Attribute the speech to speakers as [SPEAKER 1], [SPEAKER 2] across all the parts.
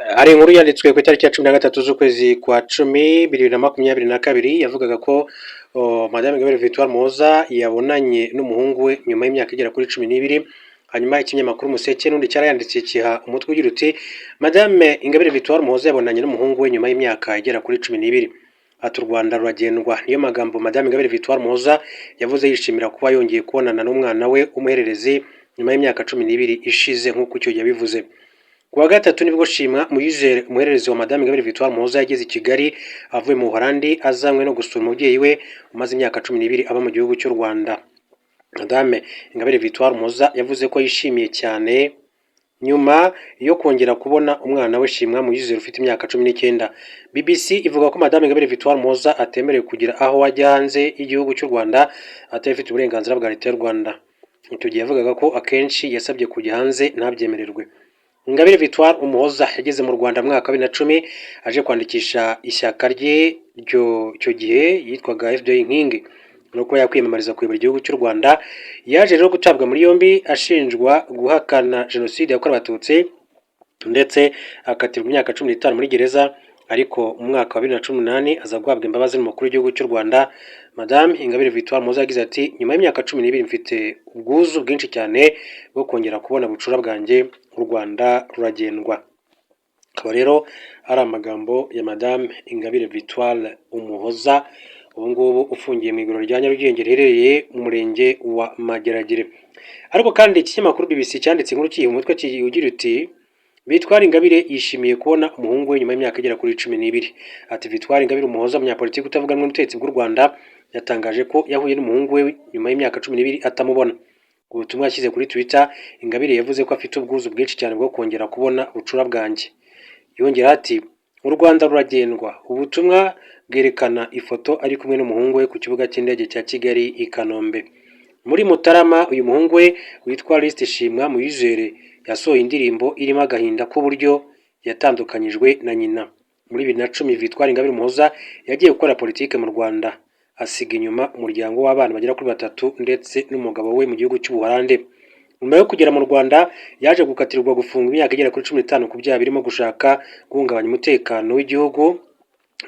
[SPEAKER 1] Hari inkuru yanditswe ku itariki ya 13 z'ukwezi kwa 10 2022, yavugaga ko Madame Ingabire Victoire Umuhoza yabonanye n'umuhungu we nyuma y'imyaka igera kuri 12. Hanyuma ikinyamakuru Umuseke n'undi cyarayanditse, kiha umutwe ugira uti: "Madame Ingabire Victoire Umuhoza yabonanye n'umuhungu we nyuma y'imyaka igera kuri 12." Ati: "U Rwanda ruragendwa." Niyo magambo Madame Ingabire Victoire Umuhoza yavuze yishimira kuba yongeye kubonana n'umwana we w'umuhererezi nyuma y'imyaka 12 ishize, nk'uko icyo gihe yabivuze. Ku wa gatatu nibwo Shimwa Muyizere, umuhererezi wa Madame Ingabire Victoire Umuhoza, yageze i Kigali avuye mu Buholandi, azanywe no gusura umubyeyi we umaze imyaka 12 aba mu gihugu cy'u Rwanda. Madame Ingabire Victoire Umuhoza yavuze ko yishimiye cyane nyuma yo kongera kubona umwana we Shimwa Muyizere ufite imyaka 19. BBC ivuga ko Madame Ingabire Victoire Umuhoza atemerewe kugira aho ajya hanze y'igihugu cy'u Rwanda atabifitiye uburenganzira bwa Leta y'u Rwanda. Icyo gihe yavugaga ko akenshi yasabye kujya hanze ntabyemererwe. Ingabire Victoire Umuhoza yageze mu Rwanda mu mwaka wa 2010 aje kwandikisha ishyaka rye ryo icyo gihe yitwaga FDU Inkingi no kuba yakwiyamamariza kuyobora igihugu cy'u Rwanda. Yaje rero gutabwa muri yombi ashinjwa guhakana Jenoside yakorewe Abatutsi, ndetse akatirwa imyaka 15 muri gereza, ariko mu mwaka wa 2018 aza guhabwa imbabazi n'umukuru w'igihugu cy'u Rwanda. Madame Ingabire Victoire Umuhoza yagize ati: "Nyuma y'imyaka 12 mfite ubwuzu bwinshi cyane bwo kongera kubona bucura bwanjye. U Rwanda ruragendwa." Akaba rero ari amagambo ya Madame Ingabire Victoire Umuhoza, ubu ngubu ufungiye mu igororero rya Nyarugenge riherereye mu murenge wa Mageragere. Ariko kandi ikinyamakuru BBC cyanditse inkuru kiyiha umutwe ugira uti: "Victoire Ingabire yishimiye kubona umuhungu we nyuma y'imyaka igera kuri 12." Ati: "Victoire Ingabire Umuhoza, umunyapolitiki utavuga rumwe n'ubutegetsi bw'u Rwanda, yatangaje ko yahuye n'umuhungu we nyuma y'imyaka 12 atamubona. Ubutumwa yashyize kuri Twitter, Ingabire yavuze ko afite ubwuzu bwinshi cyane bwo kongera kubona bucura bwanjye." Yongeraho ati: "U Rwanda ruragendwa." Ubutumwa bwerekana ifoto ari kumwe n'umuhungu we ku kibuga cy'indege cya Kigali i Kanombe. Muri Mutarama, uyu muhungu we witwa Lisiti Shimwa Muyizere yasohoye indirimbo irimo agahinda k'uburyo yatandukanyijwe na nyina. Muri 2010, Victoire Ingabire Umuhoza yagiye gukora politiki mu Rwanda, asiga inyuma umuryango w'abana bagera kuri batatu ndetse n'umugabo we mu gihugu cy'Ubuholande. Nyuma yo kugera mu Rwanda, yaje gukatirwa gufungwa imyaka igera kuri 15 ku byaha birimo gushaka guhungabanya umutekano w'igihugu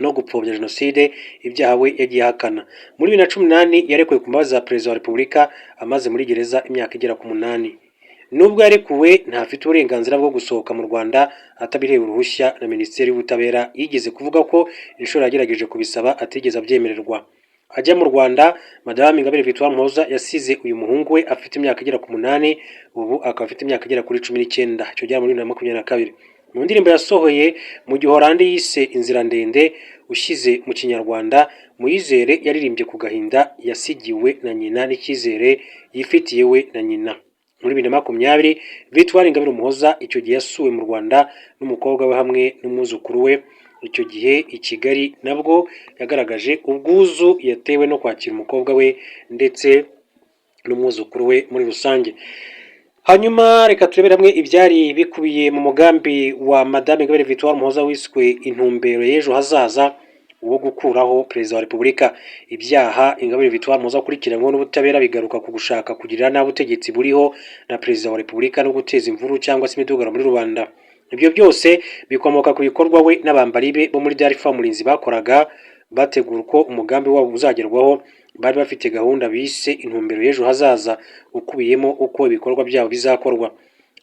[SPEAKER 1] no gupfobya Jenoside, ibyaha we yagiye ahakana. Muri 2018 yarekuwe ku mbabazi za Perezida wa Repubulika, amaze muri gereza imyaka igera ku 8. Nubwo yarekuwe, ntafite uburenganzira bwo gusohoka mu Rwanda atabiherewe uruhushya na Minisiteri y'Ubutabera. Yigeze kuvuga ko inshuro yagerageje kubisaba atigeze abyemererwa. Ajya mu Rwanda, Madame Ingabire Victoire Umuhoza yasize uyu muhungu we afite imyaka igera ku 8, ubu akaba afite imyaka igera kuri 19, icyo gihe muri 2022. Mu ndirimbo yasohoye mu Gihorandi yise "Inzira Ndende", ushyize mu Kinyarwanda, Muyizere yaririmbye ku gahinda yasigiwe na nyina n'icyizere yifitiye we na nyina. Muri 2020, Victoire Ingabire Umuhoza icyo gihe yasuwe mu Rwanda n'umukobwa we hamwe n'umwuzukuru we. Icyo gihe i Kigali nabwo yagaragaje ubwuzu yatewe no kwakira umukobwa we ndetse n'umwuzukuru we muri rusange. Hanyuma reka turebere hamwe ibyari bikubiye mu mugambi wa Madame Ingabire Victoire Umuhoza wiswe "Intumbero y'Ejo Hazaza", wo gukuraho Perezida wa Repubulika. Ibyaha Ingabire Victoire Umuhoza akurikiranyweho n'ubutabera bigaruka ku gushaka kugirira nabi ubutegetsi buriho na Perezida wa Repubulika no guteza imvururu cyangwa se imidugararo muri rubanda. Ibyo byose bikomoka ku bikorwa we n'abambari be bo muri DALFA Umurinzi bakoraga bategura uko umugambi wabo uzagerwaho. Bari bafite gahunda bise "Intumbero y'Ejo Hazaza", ukubiyemo uko ibikorwa byabo bizakorwa.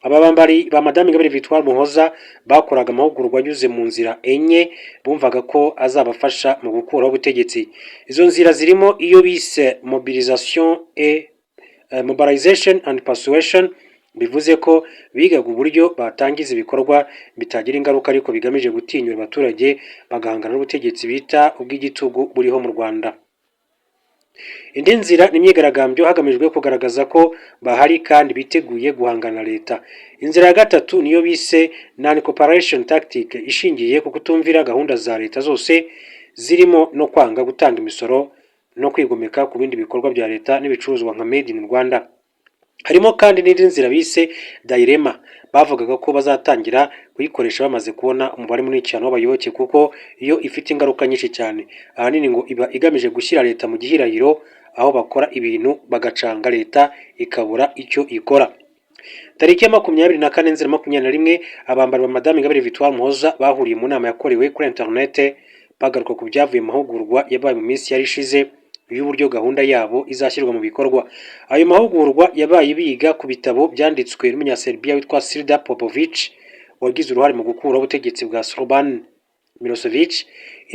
[SPEAKER 1] Aba bambari ba Madame Ingabire Victoire Muhoza bakoraga amahugurwa anyuze mu nzira enye bumvaga ko azabafasha mu gukuraho ubutegetsi. Izo nzira zirimo iyo bise mobilisation et mobilization and persuasion, bivuze ko bigaga uburyo batangiza ibikorwa bitagira ingaruka ariko bigamije gutinyura abaturage bagahangana n'ubutegetsi bita ubw'igitugu buriho mu Rwanda. Indi nzira ni imyigaragambyo, hagamijwe kugaragaza ko bahari kandi biteguye guhangana na leta. Inzira ya gatatu niyo bise non cooperation tactic, ishingiye ku kutumvira gahunda za leta zose, zirimo no kwanga gutanga imisoro no kwigomeka ku bindi bikorwa bya leta n'ibicuruzwa nka Made in Rwanda. Harimo kandi n'indi nzira bise dilemma, bavugaga ko bazatangira kuyikoresha bamaze kubona umubare munini cyane w'abayoboke, kuko iyo ifite ingaruka nyinshi cyane. Ahanini ngo iba igamije gushyira leta mu gihirahiro, aho bakora ibintu bagacanga leta ikabura icyo ikora. Tariki ya 24 Nzeri 21, abambari ba Madame Ingabire Victoire Muhoza bahuriye mu nama yakorewe kuri interinete, bagaruka ku byavuye mu mahugurwa yabaye mu minsi yari ishize y'uburyo gahunda yabo izashyirwa mu bikorwa. Ayo mahugurwa yabaye biga ku bitabo byanditswe n'Umunyaserbiya witwa Srdja Popovic, wagize uruhare mu gukuraho ubutegetsi bwa Slobodan Milosevic.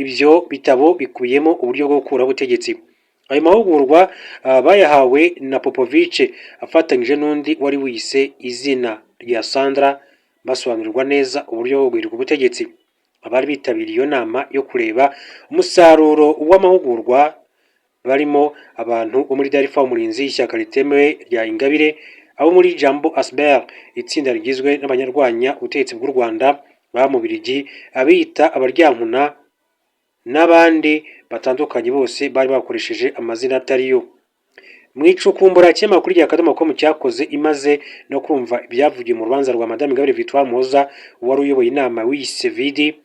[SPEAKER 1] Ibyo bitabo bikubiyemo uburyo bwo gukuraho ubutegetsi. Ayo mahugurwa bayahawe na Popovic afatanyije n'undi wari wiyise izina rya Sandra, basobanurirwa neza uburyo bwo guhirika ubutegetsi. Abari bitabiriye iyo nama yo kureba umusaruro w'amahugurwa barimo abantu bo muri Dalfa Umurinzi, ishyaka ritemewe rya Ingabire, abo muri Jambo Asbl, itsinda rigizwe n'abanyarwanya ubutegetsi bw'u Rwanda baba mu Bubiligi, abiyita Abaryankuna n'abandi batandukanye, bose bari bakoresheje amazina atari yo. Mu icukumbura ikinyamakuru rya Akadomo com cyakoze imaze no kumva ibyavugiwe mu rubanza rwa Madame Ingabire Victoire Muhoza, wari uyoboye inama wiyise Vidi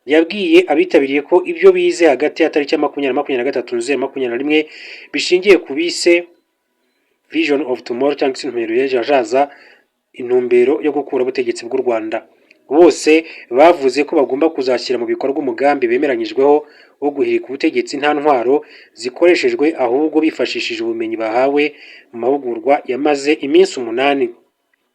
[SPEAKER 1] yabwiye abitabiriye ko ibyo bize hagati ya tariki ya 20 na 23 Nzeri 21 bishingiye ku bise Vision of Tomorrow, cyangwa se intumbero y'ejo hazaza, intumbero yo gukura ubutegetsi bw'u Rwanda. Bose bavuze ko bagomba kuzashyira mu bikorwa umugambi bemeranyijweho wo guhirika ubutegetsi nta ntwaro zikoreshejwe, ahubwo bifashishije ubumenyi bahawe mu mahugurwa yamaze iminsi 8.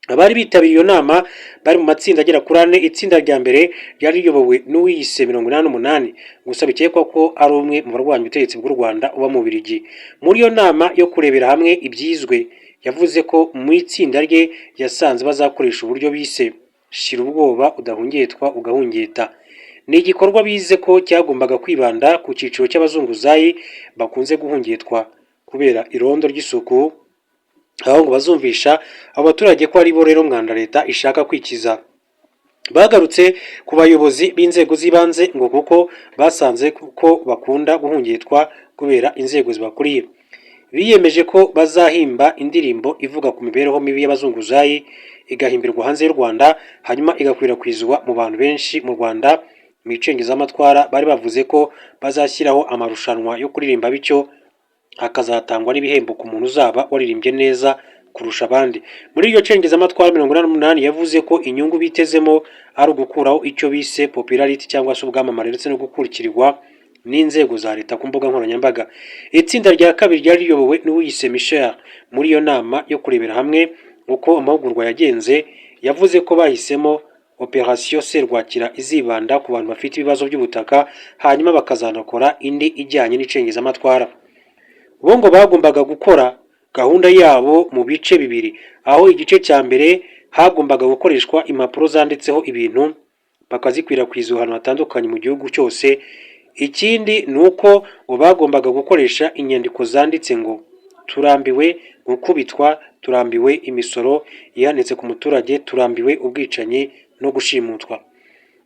[SPEAKER 1] Abari bitabiriye iyo nama bari mu matsinda agera kuri ane. Itsinda rya mbere ryari riyobowe n'uwiyise 88, gusa bikekwa ko ari umwe mu barwanya ubutegetsi bw'u Rwanda uba mu Bubiligi. Muri iyo nama yo kurebera hamwe ibyizwe, yavuze ko mu itsinda rye yasanze bazakoresha uburyo bise "Shira ubwoba udahungetwa ugahungeta". Ni igikorwa bize ko cyagombaga kwibanda ku cyiciro cy'abazunguzayi bakunze guhungetwa kubera irondo ry'isuku, aho ngo bazumvisha abo baturage ko ari bo rero mwanda leta ishaka kwikiza. Bagarutse ku bayobozi b'inzego z'ibanze, ngo kuko basanze ko bakunda guhungetwa kubera inzego zibakuriye. Biyemeje ko bazahimba indirimbo ivuga ku mibereho mibi y'abazunguzayi, igahimbirwa hanze y'u Rwanda, hanyuma igakwirakwizwa mu bantu benshi mu Rwanda. Mu icengezamatwara bari bavuze ko bazashyiraho amarushanwa yo kuririmba, bityo hakazatangwa n'ibihembo ku muntu uzaba waririmbye neza kurusha abandi. Muri iryo cengezamatwara, 88 yavuze ko inyungu bitezemo ari ugukuraho icyo bise popularity, cyangwa se ubwamamare, ndetse no gukurikirwa n'inzego za leta ku mbuga nkoranyambaga. Itsinda rya kabiri ryari riyobowe n'uwiyise Michel. Muri iyo nama yo kurebera hamwe uko amahugurwa yagenze, yavuze ko bahisemo Operation Serwakira izibanda ku bantu bafite ibibazo by'ubutaka, hanyuma bakazanakora indi ijyanye n'icengezamatwara. Bo ngo bagombaga gukora gahunda yabo mu bice bibiri, aho igice cya mbere hagombaga gukoreshwa impapuro zanditseho ibintu, bakazikwirakwiza ahantu hatandukanye mu gihugu cyose. Ikindi ni uko ngo bagombaga gukoresha inyandiko zanditse ngo "Turambiwe gukubitwa, turambiwe imisoro ihanitse ku muturage, turambiwe ubwicanyi no gushimutwa".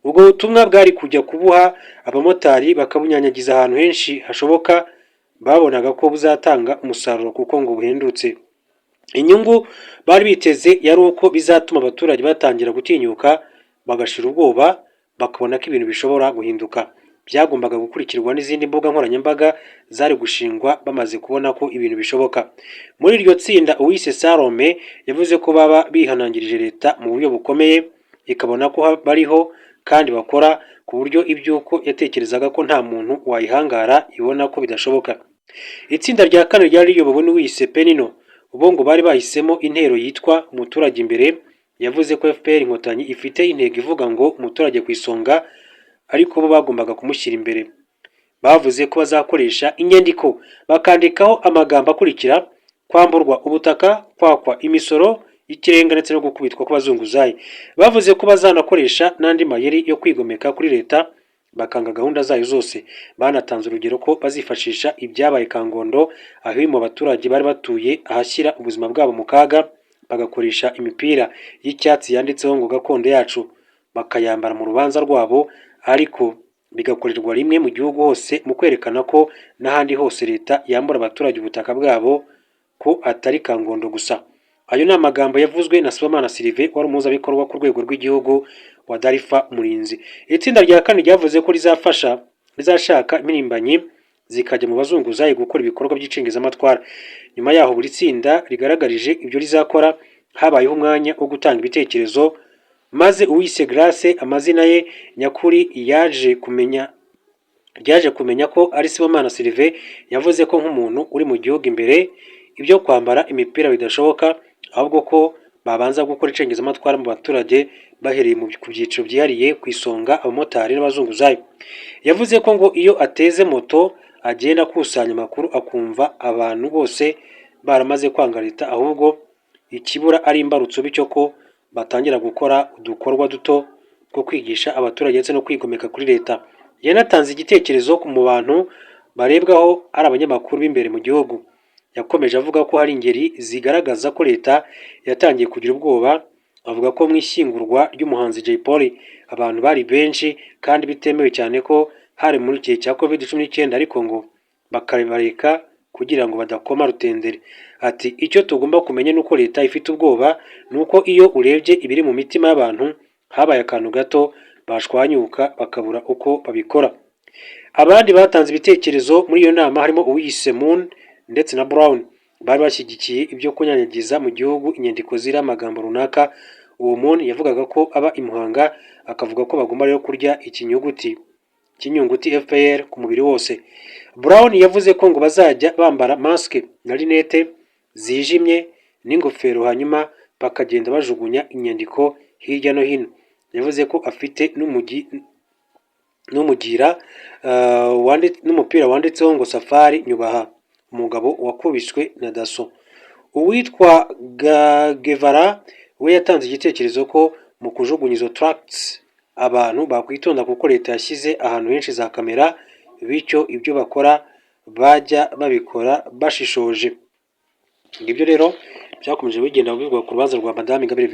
[SPEAKER 1] Ubwo butumwa bwari kujya kubuha abamotari, bakabunyanyagiza ahantu henshi hashoboka. Babonaga ko buzatanga umusaruro kuko ngo buhendutse. Inyungu bari biteze yari uko bizatuma abaturage batangira gutinyuka, bagashira ubwoba, bakabona ko ibintu bishobora guhinduka. Byagombaga gukurikirwa n'izindi mbuga nkoranyambaga zari gushingwa bamaze kubona ko ibintu bishoboka. Muri iryo tsinda, uwise Salome yavuze ko baba bihanangirije leta mu buryo bukomeye, ikabona ko bariho kandi bakora, ku buryo iby'uko yatekerezaga ko nta muntu wayihangara ibona ko bidashoboka. Itsinda rya kane ryari riyobowe n'uwiyise Penino. Bo ngo bari bahisemo intero yitwa "Umuturage imbere". Yavuze ko FPR Inkotanyi ifite intego ivuga ngo "Umuturage ku isonga", ariko bo bagombaga kumushyira imbere. Bavuze ko bazakoresha inyandiko, bakandikaho amagambo akurikira: kwamburwa ubutaka, kwakwa imisoro y'ikirenga, ndetse no gukubitwa kw'abazunguzayi. Bavuze ko bazanakoresha n'andi mayeri yo kwigomeka kuri leta, bakanga gahunda zayo zose. Banatanze urugero ko bazifashisha ibyabaye Kangondo, aho mu baturage bari batuye ahashyira ubuzima bwabo mu kaga, bagakoresha imipira y'icyatsi yanditseho ngo "Gakondo yacu", bakayambara mu rubanza rwabo, ariko bigakorerwa rimwe mu gihugu hose, mu kwerekana ko n'ahandi hose leta yambura abaturage ubutaka bwabo, ko atari Kangondo gusa. Ayo ni amagambo yavuzwe na Sibomana Sylvain, wari umuhuzabikorwa ku rwego rw'igihugu wa Dalfa Umurinzi. Itsinda rya kane ryavuze ko rizafasha, rizashaka impirimbanyi zikajya mu bazunguzayi gukora ibikorwa by'icengezamatwara. Nyuma yaho buri tsinda rigaragarije ibyo rizakora, Habayeho umwanya wo gutanga ibitekerezo, maze uwise Grace, amazina ye nyakuri yaje kumenya ko ari Sibomana Sylvain, yavuze ko nk'umuntu uri mu gihugu imbere ibyo kwambara imipira bidashoboka, ahubwo ko babanza gukora icengezamatwara mu baturage bahereye ku byiciro byihariye, ku isonga abamotari n'abazunguzayi. Yavuze ko ngo iyo ateze moto agenda akusanya amakuru, akumva abantu bose baramaze kwanga leta, ahubwo ikibura ari imbarutso, bityo ko batangira gukora udukorwa duto two kwigisha abaturage ndetse no kwigomeka kuri leta. Yanatanze igitekerezo mu bantu barebwaho ari abanyamakuru b'imbere mu gihugu. Yakomeje avuga ko hari ingeri zigaragaza ko leta yatangiye kugira ubwoba. Avuga ko mu ishyingurwa ry'umuhanzi Jay Polly abantu bari benshi kandi bitemewe, cyane ko hari muri gihe cya Covid-19, ariko ngo bakabareka kugira ngo badakoma rutenderi. Ati: "Icyo tugomba kumenya ni uko leta ifite ubwoba, ni uko iyo urebye ibiri mu mitima y'abantu, habaye akantu gato bashwanyuka bakabura uko babikora." Abandi batanze ibitekerezo muri iyo nama harimo uwiyise Moon ndetse na Brown, bari bashyigikiye ibyo kunyanyagiza mu gihugu inyandiko ziriho amagambo runaka. Uwo Moon yavugaga ko aba i Muhanga, akavuga ko bagomba rero kurya ikinyuguti cy'inyunguti FPR ku mubiri wose. Brown yavuze ko ngo bazajya bambara masque na lunettes zijimye n'ingofero, hanyuma bakagenda bajugunya inyandiko hirya no hino. Yavuze ko afite n'umugira n'umupira wanditseho ngo "Safari nyubaha umugabo wakubiswe na daso". Uwitwa Guevara we yatanze igitekerezo ko mu kujugunya izo tracts abantu bakwitonda, kuko leta yashyize ahantu henshi za kamera, bityo ibyo bakora bajya babikora bashishoje. Ngibyo rero byakomeje bigenda bivugwa ku rubanza rwa Madame Ingabire.